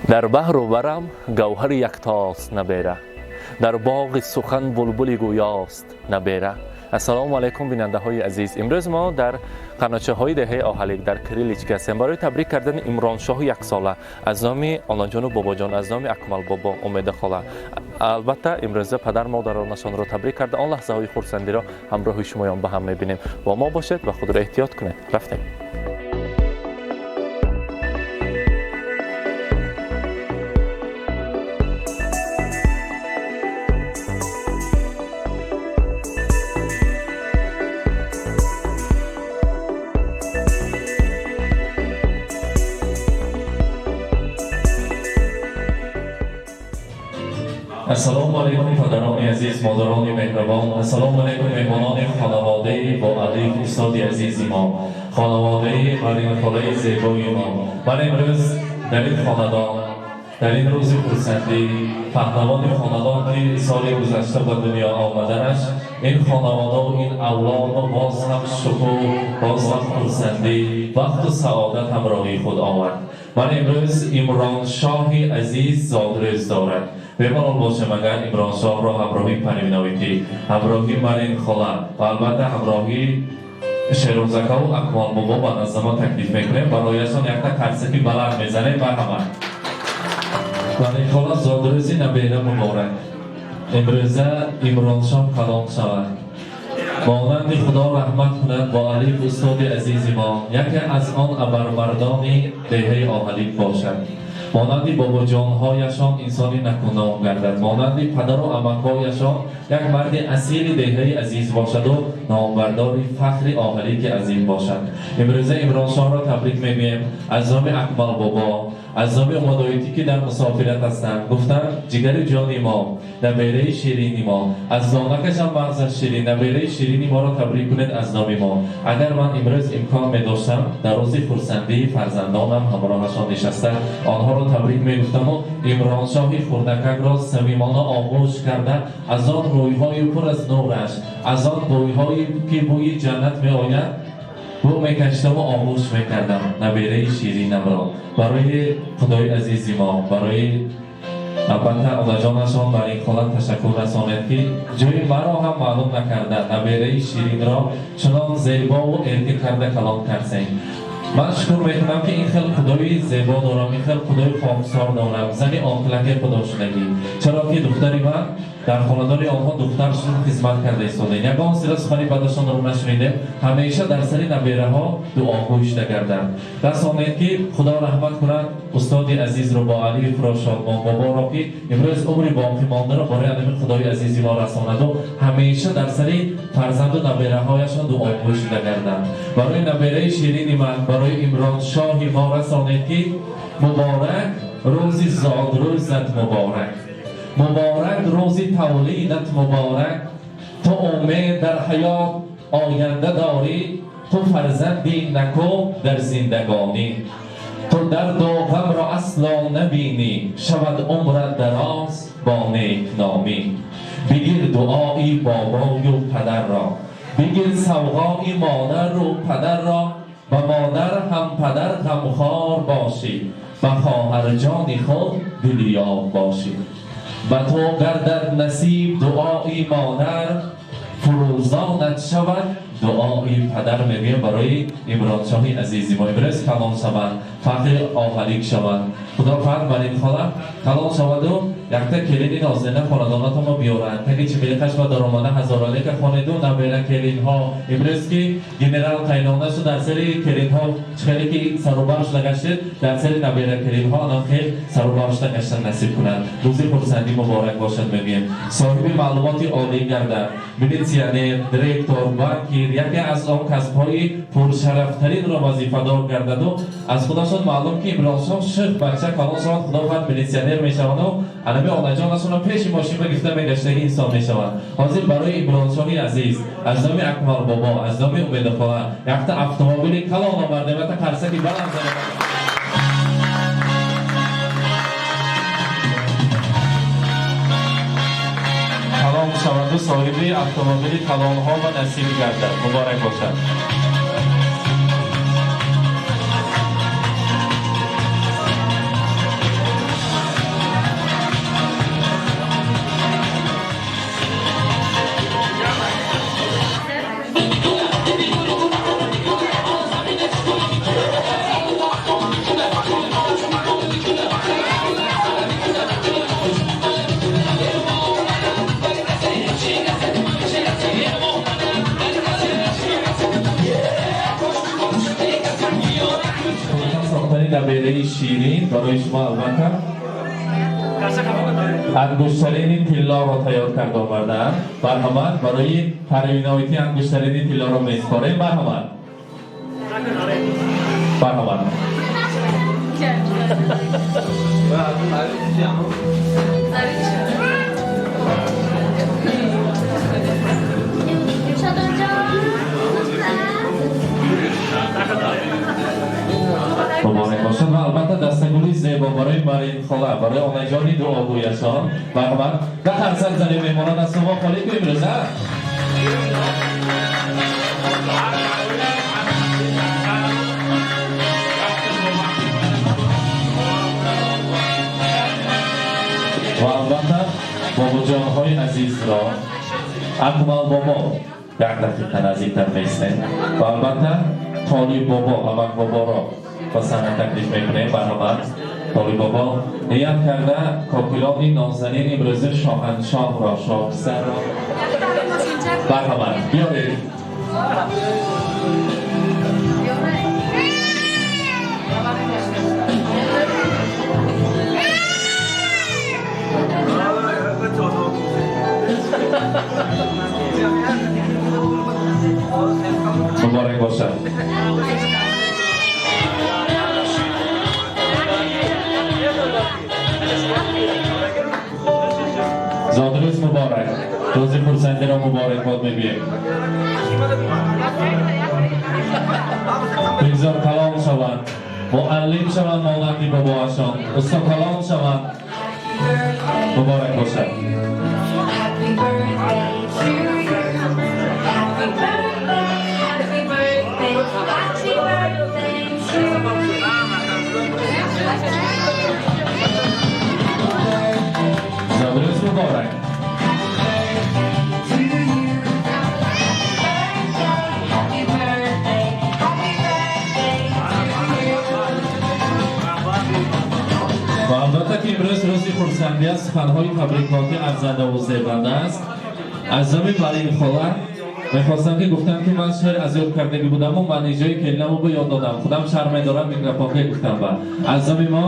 Дар баҳру барам гавҳари яктост набера, дар боғи сухан булбули гӯёст набера. Ассалому алайкум, бинандаҳои азиз. Имрӯз мо дар қаначаҳои деҳаи Оҳалик дар Кириличка ҳастем барои табрик кардани Имроншоҳи яксола аз номи Онаҷону бобоҷон, аз номи Акмал бобо, Умеда хола. Албатта, имрӯза падар модаронашонро табрик карда, он лаҳзаҳои хурсандиро ҳамроҳи шумоён ба ҳам мебинем. Бо мо бошед ва худро эҳтиёт кунед. Рафтем. Ассалому алайкум, падарони азиз, модарони меҳрабон. Ассалому алайкум, меҳмонони хонаводаи бо алиф, устоди азизи мо, хонаводаи маринхолаи зебои мо. Ман имрӯз дар ин хонадон, дар ин рӯзи хурсандӣ, паҳлавони хонадон, ки соли гузашта ба дунё омаданаш ин хонаводаву ин авлодро боз ҳам шукӯҳ, боз ҳам хурсандӣ, бахту саодат ҳамроҳи худ овард. Ман имрӯз Имроншоҳи азиз зодрӯз дорад. Бемалол бошем, агар Имроншоҳро ҳамроҳи Парвиноитӣ, ҳамроҳи Марин хола ва албатта ҳамроҳи Шерӯзакаву Акмал бобо ба назди мо таклиф мекунем. Барояшон якта қарсаки баланд мезанем. Марҳамат. Марин хола, зодрӯзи набера муборак. Имрӯза Имроншоҳ калон шавад, монанди Худо раҳмат кунад бо алиф устоди азизи мо, яке аз он абармардони деҳаи Оҳалик бошад, монанди бобоҷонҳояшон инсони накуном гардад, монанди падару амакҳояшон як марди асили деҳаи азиз бошаду номбардори фахри Оҳалики азим бошад. Имрӯза Имроншоҳро табрик мегӯем аз номи Акмал бобо, аз номи омадоитӣ, ки дар мусофират ҳастанд. Гуфтанд, ҷигари ҷони мо, набераи ширини мо, аз донакашам мағзаш ширин, набераи ширини моро табрик кунед аз номи мо. Агар ман имрӯз имкон медоштам, дар рӯзи хурсандии фарзандонам ҳамроҳашон нишаста онҳоро табрик мегуфтаму Имроншоҳи хурдакакро самимона оғӯш карда, аз он рӯйҳои пур аз нураш, аз он бӯйҳое ки бӯи ҷаннат меояд, бӯ мекашидаму оғӯш мекардам набераи ширинамро. Барои Худои азизи мо, барои албатта онаҷонашон бар ин ҳолат ташаккур расонед, ки ҷои маро ҳам маълум накарда, набераи ширинро чунон зебову эрка карда калон кардсем. Ман шукр мекунам, ки ин хел Худои зебо дорам, ин хел Худои хоксор дорам, зани оқилаке Худо шудагӣ. Чаро ки духтари ман дар хонадони онҳо духтар шуд, хизмат карда истодем, ягон сира сухани бадашонро нашунидем, ҳамеша дар сари набераҳо дуогӯй шуда гарданд. Расонед, ки Худо раҳмат кунад устоди азизро бо алифро, Шодмон боборо, ки имрӯз умри боқимондаро барои анами Худои азизи мо расонаду ҳамеша дар сари фарзанду набераҳояшон дуогӯй шуда гарданд. Барои набераи ширини ман, барои Имроншоҳи мо расонед, ки муборак рӯзи зодрӯзат, муборак, муборак рӯзи тавлидат муборак. Ту умед дар ҳаёт оянда дорӣ, ту фарзанди наку дар зиндагонӣ. Ту дарду ғамро асло набинӣ, шавад умрат дароз бо некномӣ. Бигир дуои бобою падарро, бигир савғои модару падарро. Ба модар ҳам падар ғамхор бошӣ, ба хоҳарҷони худ дилёб бошӣ. Ба ту гардад насиб дуои модар, фурӯзонат шавад дуои падар. Мегӯям барои Имроншоҳи азизи мо, имрӯз калон шаванд, фахри Оҳалик шаванд. Худо хоҳад, Марин хола калон шаваду якта келини нозина хонадонатонро биёранд, таги чимилиқаш ба даромада ҳазоралика хонеду набера келинҳо имрӯз ки генерал қайнона шуд, дар сари келинҳо хеле ки сарубар шуда гаштед, дар сари набера келинҳо анам хел сарубар шуда гаштан насиб кунад. Рӯзи хурсандӣ муборак бошад мегӯем. Соҳиби маълумоти олӣ гардад, милитсионер, директор, банкир, яке аз он касбҳои пуршарафтаринро вазифадор гардаду аз худашон маълум, ки Имроншоҳ ших бача калон шавад, Худо хоҳад, милитсионер мешаваду анами онаҷонашонро пеши мошин гирифта мегаштаги инсон мешавад. Ҳозир барои Имроншоҳи азиз аз номи Акмал бобо, аз номи Умедахола якта автомобили калон овардем. Якта қарсаки баланд занем. Калон шаваду соҳиби автомобили калонҳо ва насиб гардад. Муборак бошад. Набераи ширин барои шумо албатта ангуштарини тиллоро тайёр карда омардаанд. Марҳамат, барои Парвиноити ангуштарини тиллоро месупорем. Марҳамат, марҳамат. Муборак бошад. Ва албатта дастагули зебо барои Марин хола, барои онаҷони дуогӯяшон. Марҳамат, да қарсак занем, меҳмонон, аз шумо холӣ ку имрӯз, а? Ва албатта бобоҷонҳои азизро, Акмал бобо, як дақиқа наздиктар меистем, ва албатта Толиб бобо, амак боборо ба саҳна таклиф мекунем. Марҳамат, Толиб бобо ният карда кокилони нозанин имрӯзи шоҳаншоҳро, шоҳписарро. Марҳамат, биёред. Муборак бошад. Зодрӯз муборак, рӯзи хурсандиро муборакбод мегӯем. Бигзор калон шаванд, муаллим шаванд, монанди бобоашон усто калон шаванд. Муборак бошад. Happy birthday to you. Happy birthday, happy birthday, happy birthday to you. Зодрӯз муборак. To you. Happy birthday, happy birthday to you. Ва албатта ки имрӯз рӯзи хурсандӣ аст, суханҳои табрикотӣ арзандаву зебанда аст. Аз ҷониби Марин хола мехостам ки гуфтам, ки ман шеър аз ёд кардагӣ будаму маъниҷои келинаму ба ёд додам, худам шарм медорам микрофонка гуфтам. Ба аз ҷониби мо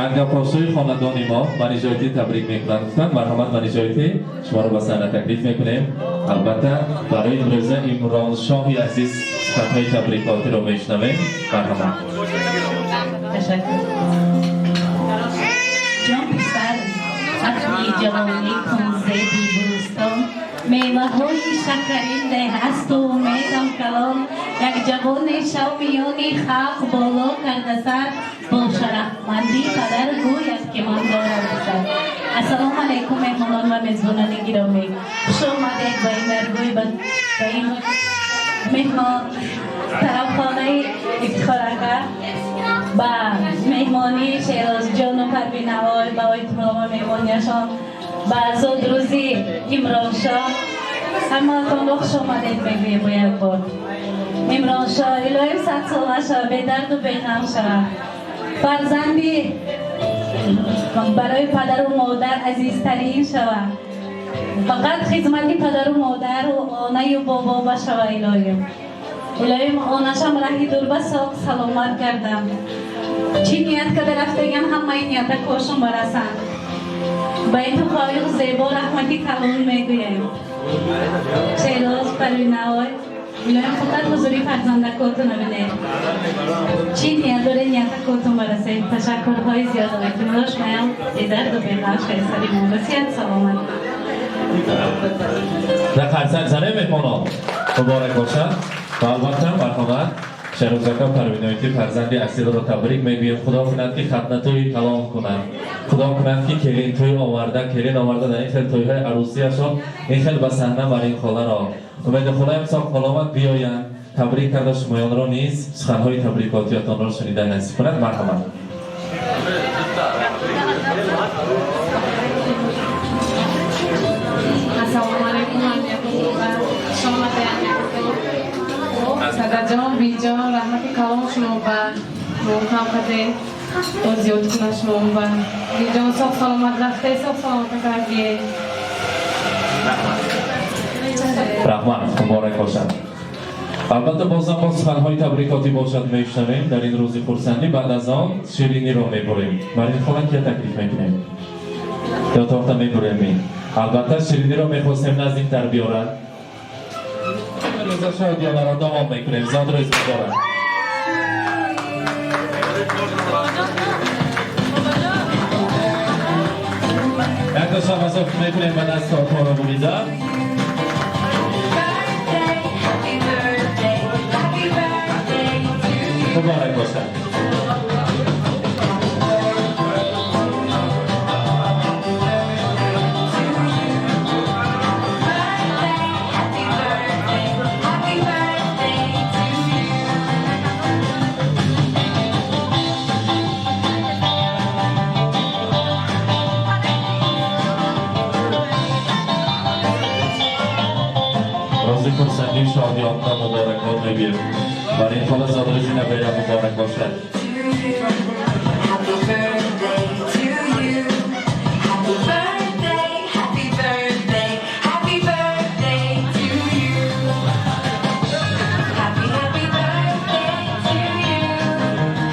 янгапошои хонадони мо маниҷоитӣ табрик мекунанд, гуфтанд. Марҳамат, маниҷоитӣ, шуморо ба саҳна таклиф мекунем. Албатта барои имрӯза Имроншоҳи азиз суханҳои табрикотиро мешунавем. Марҳамат. Ташаккур. Ҷон писар, фахри ҷавонӣ кун, зеби бӯстон, меваҳои шакарин деҳ асту умедам калон. Як ҷавоне шав, миёни халқ боло карда сар, бо шарафмандӣ падар гӯяд, ки ман дорам писар. Ассалому алайкум, меҳмонон ва мезбонони гиромӣ, хуш омадед ба ин даргоҳи, ба ин меҳмон тарафхонаи Ифтихорака, ба меҳмонии Шерозҷону Парвинаой, ба ойтмома меҳмонияшон, ба зодрӯзи Имроншоҳ. Ҳамаатонро хуш омадед мегӯем. Бо як бор Имроншоҳ илоҳим 100 сола шава, бедарду беғам шава, фарзанди барои падару модар азизтарин шава, фақат хизмати падару модару онаю бобо башава. Илоҳим, илоҳим, онашам раҳи дурба соқ саломат гардам. Чӣ ният карда рафтаган, ҳамаи нията кошон барасанд. Ба ин туҳфаҳои зебо раҳмати калон мегӯем. Шероз, Парвинаой, илоҳим фақат ҳузури фарзандакотона бинед. Чӣ ният доре, ниятакотон барасед. Ташаккурҳои зиёд. Илтимос, маям бедарду беғам шайсари мон, саломат. Дар қарсак занем, меҳмонон. Муборак бошад. Ва албатта марҳамат, Шерозака, Парвиноити фарзанди асилро табрик мегӯем. Худо кунад, ки хатнатӯи калон кунад, Худо кунад, ки келин тӯй оварда, келин оварда, дар ин хел тӯйҳои арӯсияшон ин хел ба саҳна Марин холаро умеди худоям соқ саломат биёянд, табрик карда шумоёнро низ суханҳои табрикотиятонро шунида насиб кунад. Марҳамат. Ассалому алайкум, хуш омадед. Садаҷон, биҷон, раҳмати калон шумо ба муҳам кардед, то зиёд куна шумо ба биҷон. Соқ саломат рафте, соқ саломат кардие. Раҳмат, муборак бошад. Албатта, бозам бо суханҳои табрикотӣ бошад, мешунавем дар ин рӯзи хурсандӣ. Баъд аз он шириниро мебурем. Марин хола, кия таклиф мекунем ё торта мебурем? Албатта, шириниро мехостем наздиктар биёрад. Рӯза шодиёнаро давом мекунем. Зодрӯз муборак! Якто шабасоф мекунем ба даст тортҳоро бурида. Birthday, happy birthday, happy birthday to you. Муборак бошад! Birthday, happy birthday, happy birthday to you. Рӯзи хурсандӣ шодиёнро муборакбод мегӯем. Бар ин хола зодрӯзи набера муборак бошад. To you. Happy birthday to you. Happy birthday, happy birthday, happy birthday to you. Happy, happy birthday to you.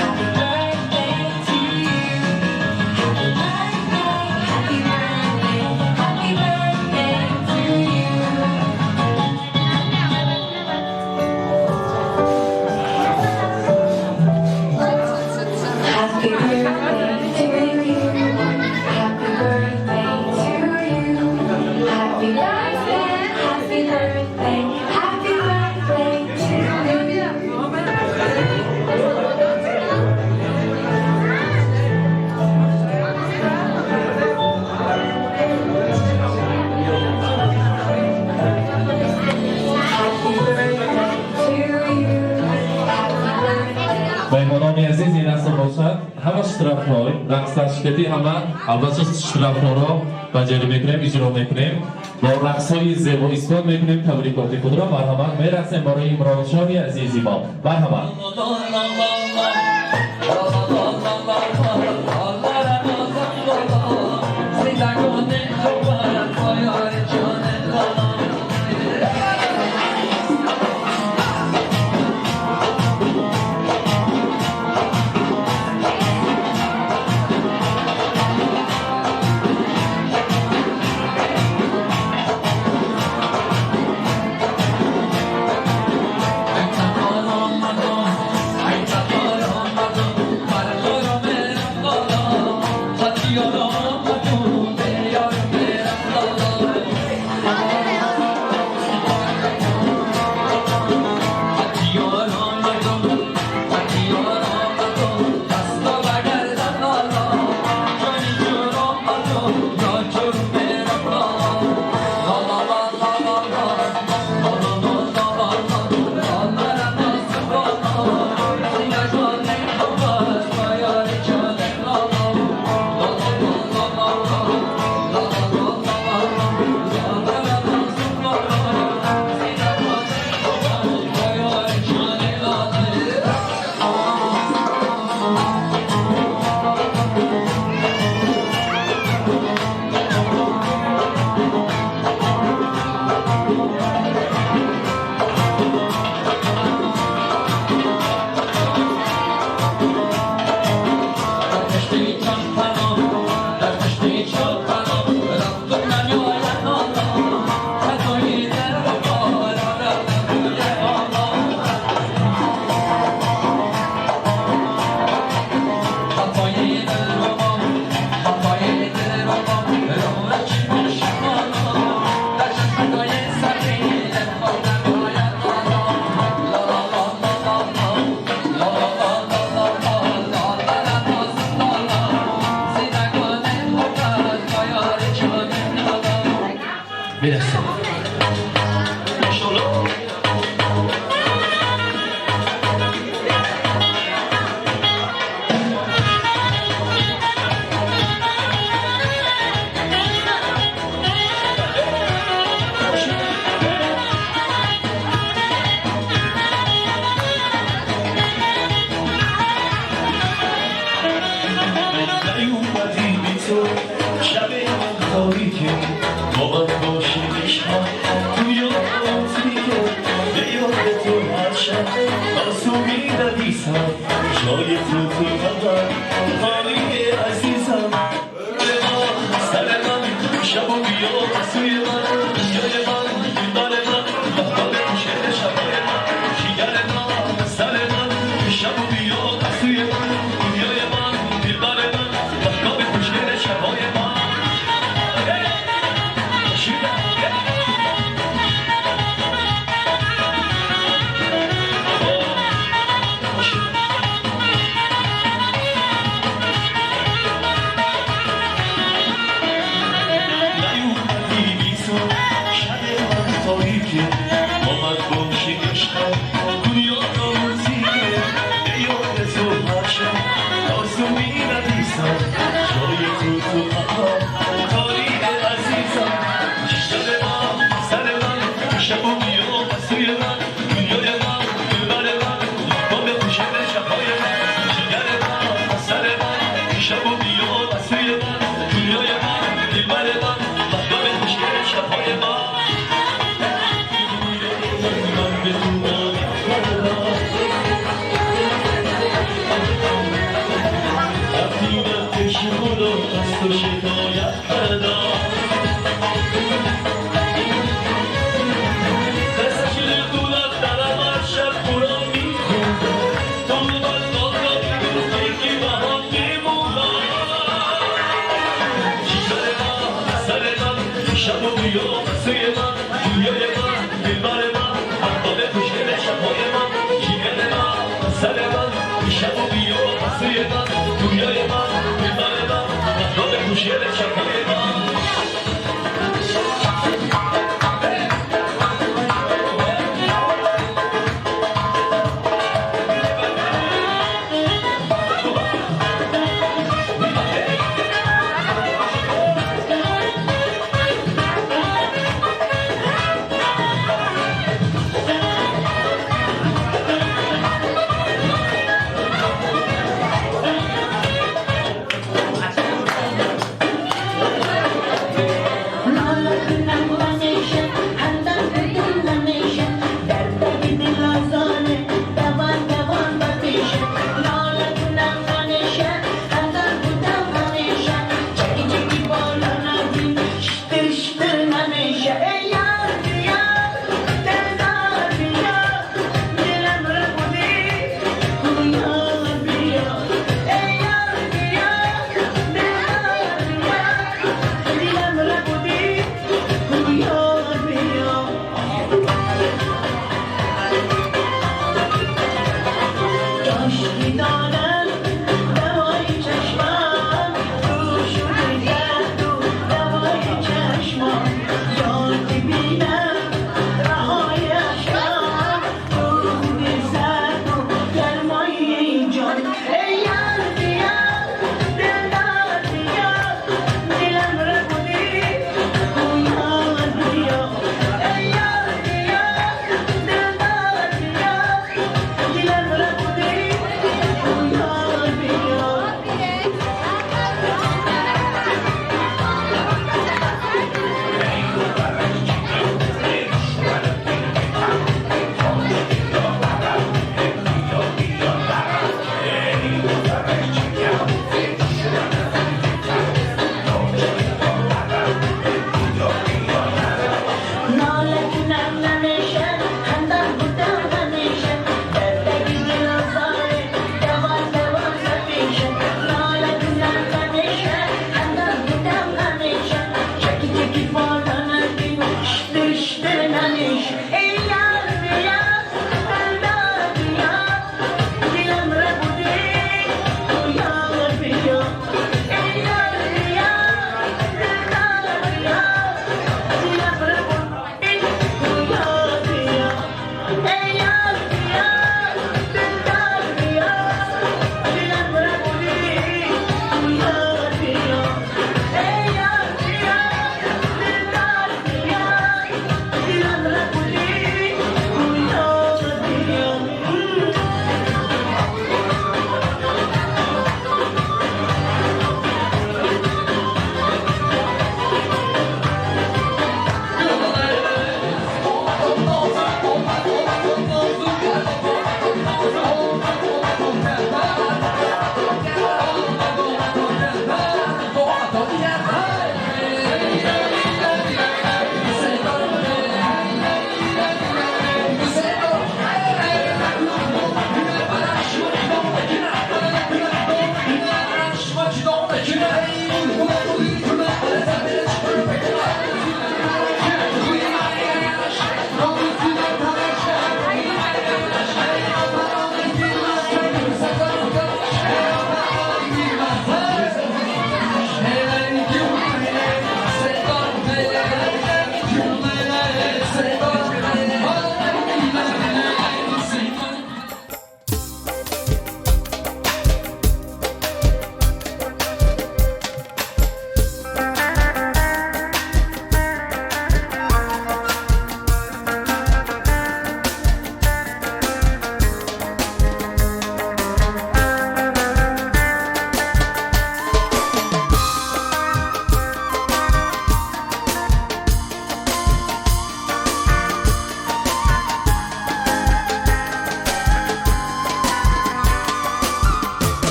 Happy birthday to you. Happy birthday, happy birthday, happy birthday to you. Happy birthday to you. Happy birthday to you. Happy birthday, happy birthday, happy birthday to you. Happy birthday to you. Happy birthday. Меҳмонони азиз, ин аст бошад ҳама штрафҳои рақсашкадӣ, ҳама албатта штрафҳоро ба ҷари мекунем, иҷро мекунем, бо рақсҳои зебо исбот мекунем табрикоти худро. Марҳамат, мерақсем барои Имроншоҳи азизи мо. Марҳамат. ندیسم جای تو تو قلبم خالی عزیزم. سر من شب و بیا سوی من، دنیای من، دلبر من، مهتاب خوشگل شبای من، جیگر من، سر من شب و بیا سوی من، دنیای من، دلبر من، مهتاب خوشگل شبای من. Dilem bırak.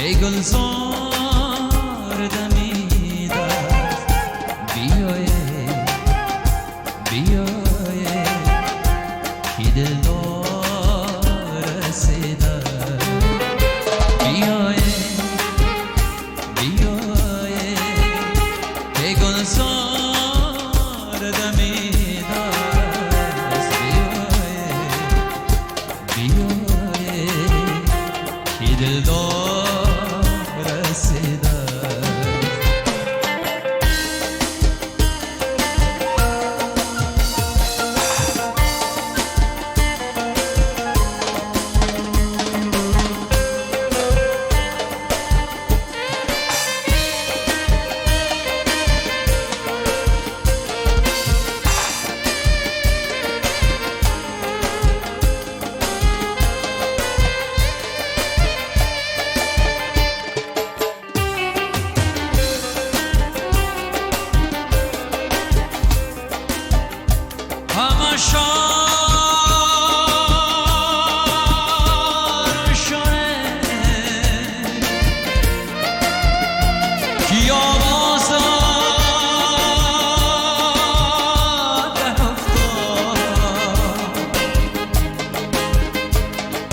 که گلزار دمیده است. بیایه بیایه که دلدار رسیده. بیایه بیایه که گلزار دمیده است. بیایه بیایه که دلدار رسیده است. همه شار شده کی آواز افتاد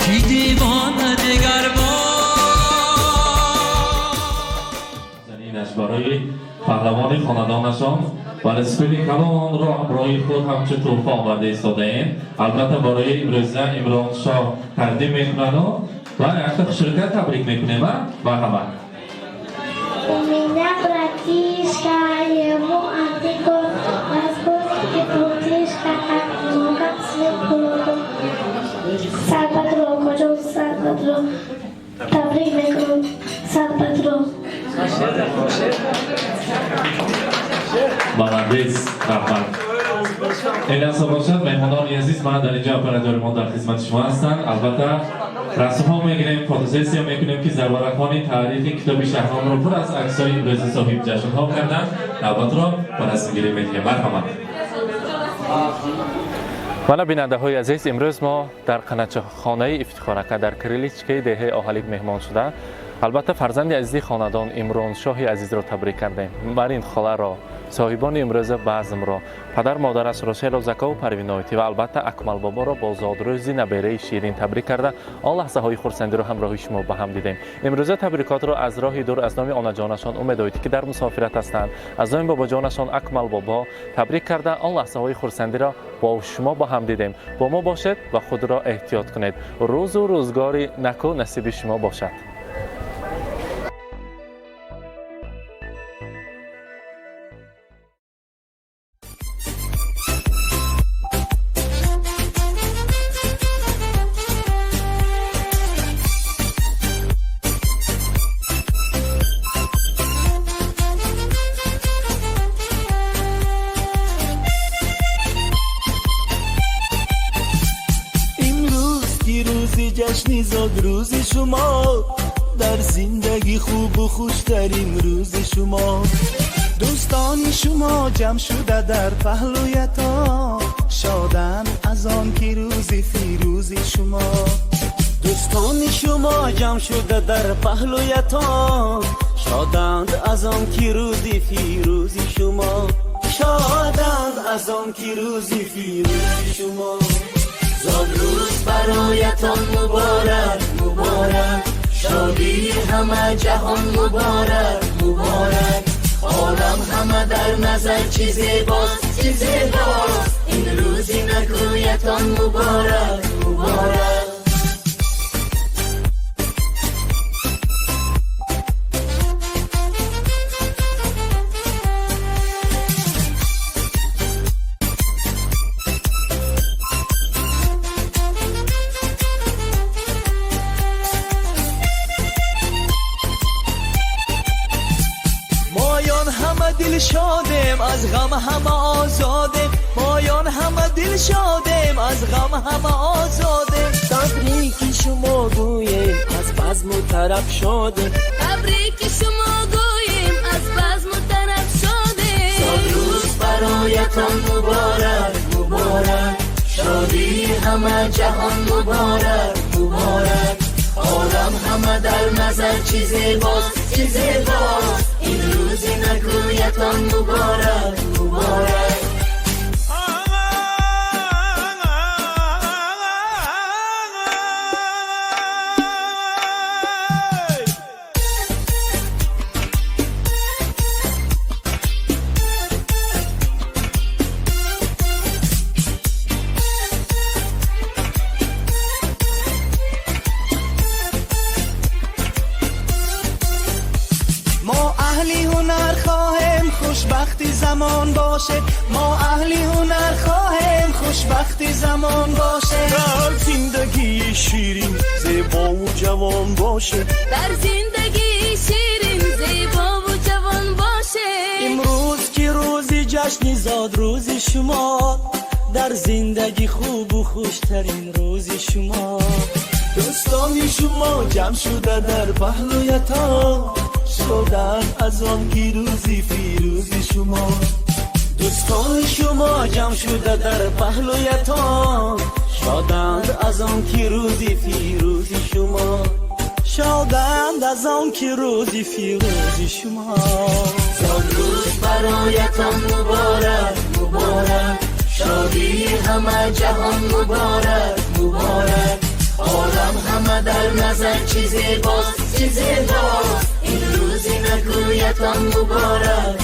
کی دیوانه دگر بار Занинаш барои паҳлавони хонадонашон велосипеди калонро ҳамроҳи худ ҳамчун тӯҳфа оварда истодаем. Албатта, барои имрӯза Имроншоҳ тақдим мекунаду ва якта хушрӯка табрик мекунем. Марҳамат. У меня братишка, ему один год, разбойники братишка, как много цветов. Сарбадро, кожон сарбадро, табрик мекунам, сарбадро. Молодец, раҳмат. Ин лаҳза бошад, меҳмонони азиз, ман дар инҷо оператори мо дар хизмати шумо ҳастанд. Албатта, расмҳо мегирем, фотосессия мекунем, ки зарварақҳои таърихи китоби Шаҳномро пур аз аксҳои имрӯзи соҳиби ҷашнҳо карданд. Навбатро ба расмгирӣ медиҳем. Марҳамат. Мана, бинандаҳои азиз, имрӯз мо дар қаначахонаи Ифтихорака дар Криличкаи деҳаи Оҳалик меҳмон шуда, албатта, фарзанди азизи хонадон Имроншоҳи азизро табрик кардем. Барин холаро, соҳибони имрӯза базмро, падар модарашро, Шерозакову Парвиноити ва албатта Акмалбоборо бо зодрӯзи набераи ширин табрик карда, он лаҳзаҳои хурсандиро ҳамроҳи шумо ба ҳам дидем. Имрӯза табрикотро аз роҳи дур аз номи онаҷонашон Умедоитӣ, ки дар мусофират ҳастанд, аз номи бобоҷонашон Акмалбобо табрик карда, он лаҳзаҳои хурсандиро бо шумо ба ҳам дидем. Бо мо бошед ва худро эҳтиёт кунед. Рӯзу рӯзгори наку насиби шумо бошад. Имрӯз ки рӯзи ҷашни зодрӯзи шумо, дар зиндагӣ хубу хуштарин рӯзи шумо. Дӯстони шумо ҷамъ шуда дар паҳлӯятон шоданд аз он ки рӯзи фирӯзи шумо. Дӯстони шумо ҷамъ шуда дар паҳлӯятон шоданд аз он ки рӯзи фирӯзи шумо, шоданд аз он ки рӯзи фирӯзи шумо. Зодрӯз бароятон муборак, муборак, шодии ҳама ҷаҳон муборак, муборак. Олам ҳама дар назар чӣ зебост, чӣ зебост, ин рӯзи накӯятон муборак, муборак. Моён ҳама дилшодем, аз ғам ҳама озодем, моён ҳама дилшодем, аз ғам ҳама озодем. Табрики шумо гӯем, аз базму тараб шодем. Табрики шумо гӯем, аз базму тараб шодем. Зодрӯз бароятон муборак, муборак, шодии ҳама ҷаҳон муборак, муборак. Олам Олам ҳама дар назар чӣ зебост, чӣ зебост. Ин рӯзи некӯятон муборак, муборак. Мо аҳли ҳунар хоҳем, хушбахти замон бошед. Мо аҳли ҳунар хоҳем, хушбахти замон бошед. Дар зиндагии ширин, зебову ҷавон бошед. Дар зиндагии ширин, зебову ҷавон бошед. Имрӯз ки рӯзи ҷашни зодрӯзи шумо, дар зиндагӣ хубу хуштарин рӯзи шумо. Дӯстони шумо ҷамъ шуда дар паҳлӯятон, шоданд аз он ки рӯзи фирӯзи шумо. Дӯстони шумо ҷамъ шуда дар паҳлӯятон, шоданд аз он ки рӯзи фирӯзи шумо. Шоданд аз он ки рӯзи фирӯзи шумо. Зодрӯз бароятон муборак, муборак. Шодии ҳама ҷаҳон муборак, муборак. Олам ҳама дар назар чӣ зебост, чӣ зебост. Ин рӯзи некӯятон муборак.